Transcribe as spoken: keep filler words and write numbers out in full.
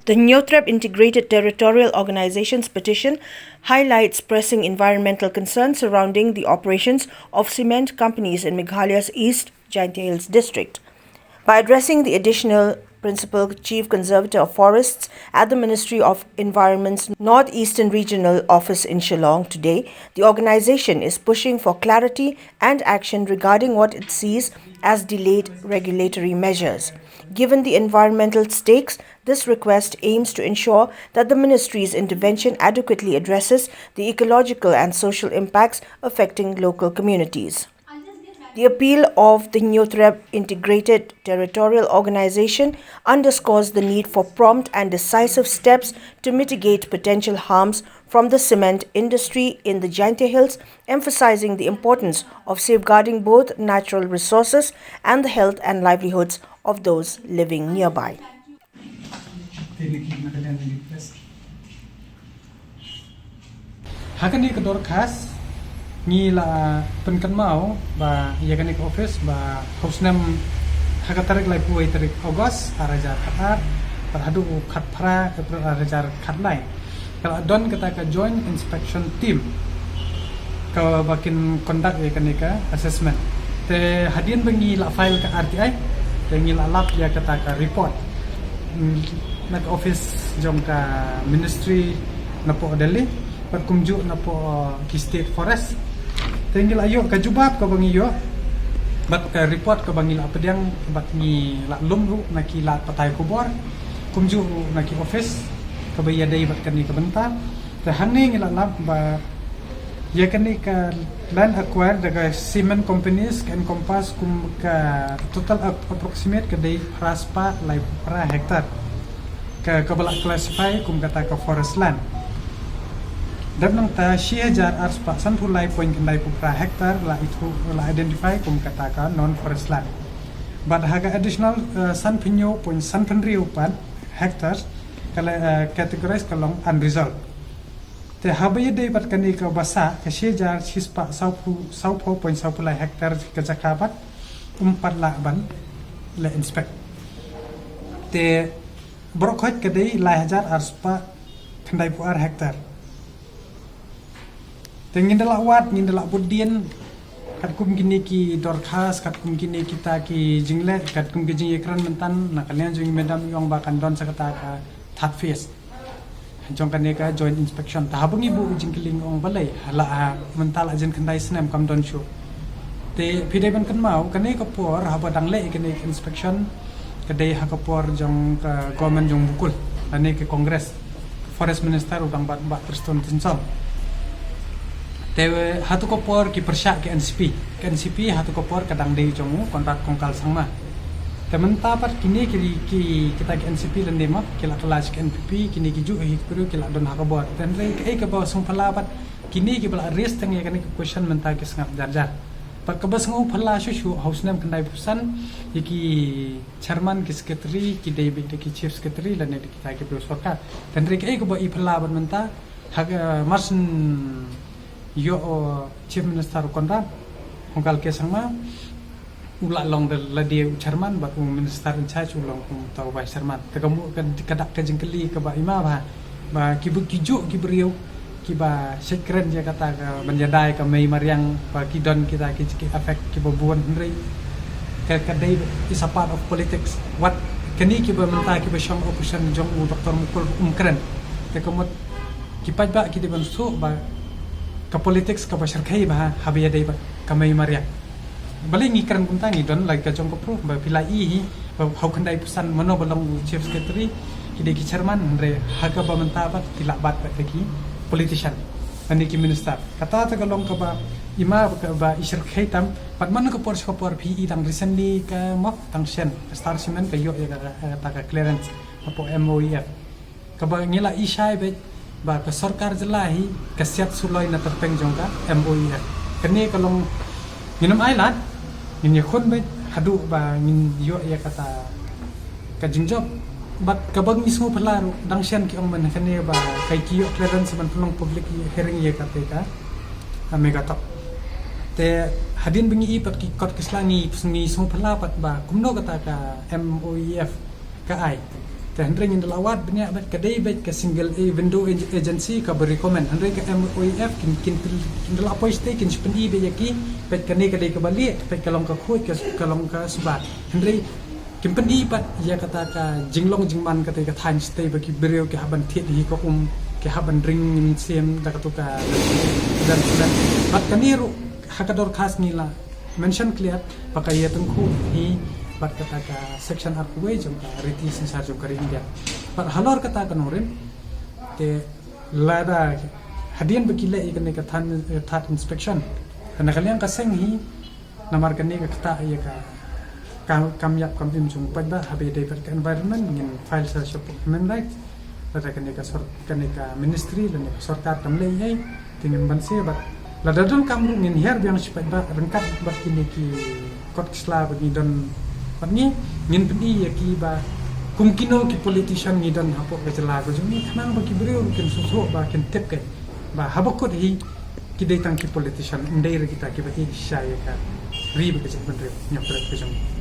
The Hynñiewtrep Integrated Territorial Organization's petition highlights pressing environmental concerns surrounding the operations of cement companies in Meghalaya's East Jaintia Hills district. By addressing the Additional Principal Chief Conservator of Forests at the Ministry of Environment's Northeastern Regional Office in Shillong today, the organization is pushing for clarity and action regarding what it sees as delayed regulatory measures. Given the environmental stakes, this request aims to ensure that the ministry's intervention adequately addresses the ecological and social impacts affecting local communities. The appeal of the Hynñiewtrep Integrated Territorial Organization underscores the need for prompt and decisive steps to mitigate potential harms from the cement industry in the Jaintia Hills, emphasizing the importance of safeguarding both natural resources and the health and livelihoods of those living nearby. Ha kane ka dorkhas ngi la pynkynmaw ba ïa kane ka office ba ha u snem ha ka tarik laiphew tarik August ar hajar khatar bad haduh u khatphra April ar hajar khatlai ka la don kata ka joint inspection team kaba kin conduct ïa kane ka assessment. Te hadien ba ngi la file ka R T I te ngi la lap ïa kata ka report na ka office jong ka ministry napoh Delhi bad kumjuh napoh ki state forest. Te ngi la ïoh ka jubab kaba ngi ïoh bad ka report kaba ngi la pdiang bad ngi la lum ruh na ki lad pathai khubor kumjuh ruh na ki office kaba ïadei bad kane ka bynta. Te hangne ngi la lap ba ïa kane ka land acquired da ka cement companies ka encompass kum ka total ap- approximate ka dei phra spah laiphew phra hectare ka kaba la classify kum kata ka forest land. Dep nangta shi hajar ar spah sanphew lai point khyndai phew phra hectare la ithuh la identify kum kata ka non forest land. Bad ha ka additional uh, sanphew point sanphew pat hectares ka la uh, categorize ka long unresolved. Te haba ïadei bad kane kaba sah ka shi hajar shi spah sanphew point sanphew lai hectare ka jaka bad um pat lah ban la inspect. Te baroh khoit ka dei lai hajar ar spah khyndai phew ar hectare. Te ngin da lah wad ngin da lah bud dien katkum kine ki dorkhas katkum kine kita ki jingleh katkum ki jingïakren mynta na ka liang jong i madam i ong ba kan don sa kata ka third phase jong kane ka joint inspection. Te haba ngi buh jingkylli ngi ong balei ha la ha mynta la jan khyndai snem kam don shuh. Te phi dei ban kynmaw kane ka por haba dang leh kane ka inspection ka dei ha ka por jong ka government jong Mukul lane ka Congress. Forest Minister u dang bat Bah Prestone Tynsong. Te hato ka por ki pyrshah ka N C P. Ka N C P hato ka por ka dang dei jong u Conrad Kongkal Sangma. Te mynta pat kine ki ki kita ki N C P lane ma ki la kylla sha ka N P P kine ki juh hi ki briew ki la don ha ka bor. Te hynrei kaei kaba sngewphylla pat kine kiba la raise tang ïa kane ka question mynta ki sngap jar jar. Bad kaba sngewphylla shuh shuh ha u snem khyndai phew san ïa ki chairman ki secretary ki dei beit da ki chief secretary lane da kita ki briew sorkar. Te hynrei kaei kaba i phylla bad mynta ha ka mar shen ïoh u chief minister u Conrad Kongkal K Sangma u la long da lade u chairman bad u minister in charge u long kum uta u vice chairman. Te ka mut ka dak ka jingkylli kaba i ma ba ba ki bu ki juh ki briew kiba shait kren ïa kata ka ban ïada ïa ka mei mariang ba ki don kita ki ki affect kiba bun hynrei ka ka dei is a part of politics. Wat kane kiba mynta kiba shong opposition jong u Doctor Mukul um kren. Te ka mut ki paidbah ki dei ban sngewthuh ba ka politics kaba shyrkhei ba haba ïadei bad ka mei mariang. Balei ngi kren kumta ngi don la ka jong ka proof ba phi la i hi ba ha u khyndai phew san mano ba long u chief secretary ki dei ki chairman hynrei ha kaba mynta bad ki la bat bad ki politician lane ki minister. Kata te ka long kaba i ma ba ka ba i shyrkhei tam bad man ka por sha ka por phi i dang recently ka mo dang shen ka Star Cement ka ïoh ïa ka ka- ka clearance hapoh M O E F. Kaba ngi la i shai beit ba ka sorkar jylla hi ka siat suloi na tyrpeng jong ka M O E F. Kane ka long ngin ym ai lad ngin ïakhun beit haduh ba ngin ïoh ïa kata ka jingjop. Bad kaba ngi sngewphylla ruh dang shen ki ong ban kane ba kai ki ïoh clearance ban pynlong public hearing ïa kata ka a Megatop. Te hadien ba ngi i pat ki kot ki sla ngi ngi sngewphylla pat ba kumno kata ka M O E F ka ai. Te hynrei ngin da la wad bniah bad ka dei bad ka single a window ag-, agency kaba recommend. Hynrei ka M O E F kin, kin, kin da la poi shatei kin sa pyni bad ïa ki bad kane ka dei kaba lieh bad ka long ka khuid ka, ka long ka suba. Hynrei kin pyni bad ïa kata ka jinglong jingman kata ka thaiñ shatei ba ki briew ki hap ban thied hi ka um, ki hap ban ring mynsiem da katu ka dan dan. Bad kane ruh ha ka dorkhas ngi la mention clear ba ka ïa tyngkhuh hi bad kata ka section arphew wei jong ka riti synshar jong ka ri India. Bad halor kata ka nongrim te lada hadien ba ki leh ïa kane ka third, third inspection, kane ka liang ka seng hi, namar kane ka ktah ïa ka kam, kam ïap kam im jong u paidbah haba ïadei bad ka environment, ngin file sha sha Human Rights, lada kane ka sor-, kane ka ministry lane ka sorkar kam leh ei ei, te ngin banse bad lada donkam ruh ngin hiar biang sha paidbah ryngkat bad kine ki kot ki sla ba ngi don bad ngi, ngin pyni ïa ki ba kum kino ki politician ngi don hapoh ka jylla ka jong ngi, khnang ba ki briew ruh kin sngewthuh ba kin tip kai ba haba kut hi ki dei tang ki politician, ym dei re kita kiba ïeit shisha ïa ka ri bad ka jaitbynriew niam trep ka jong ngi.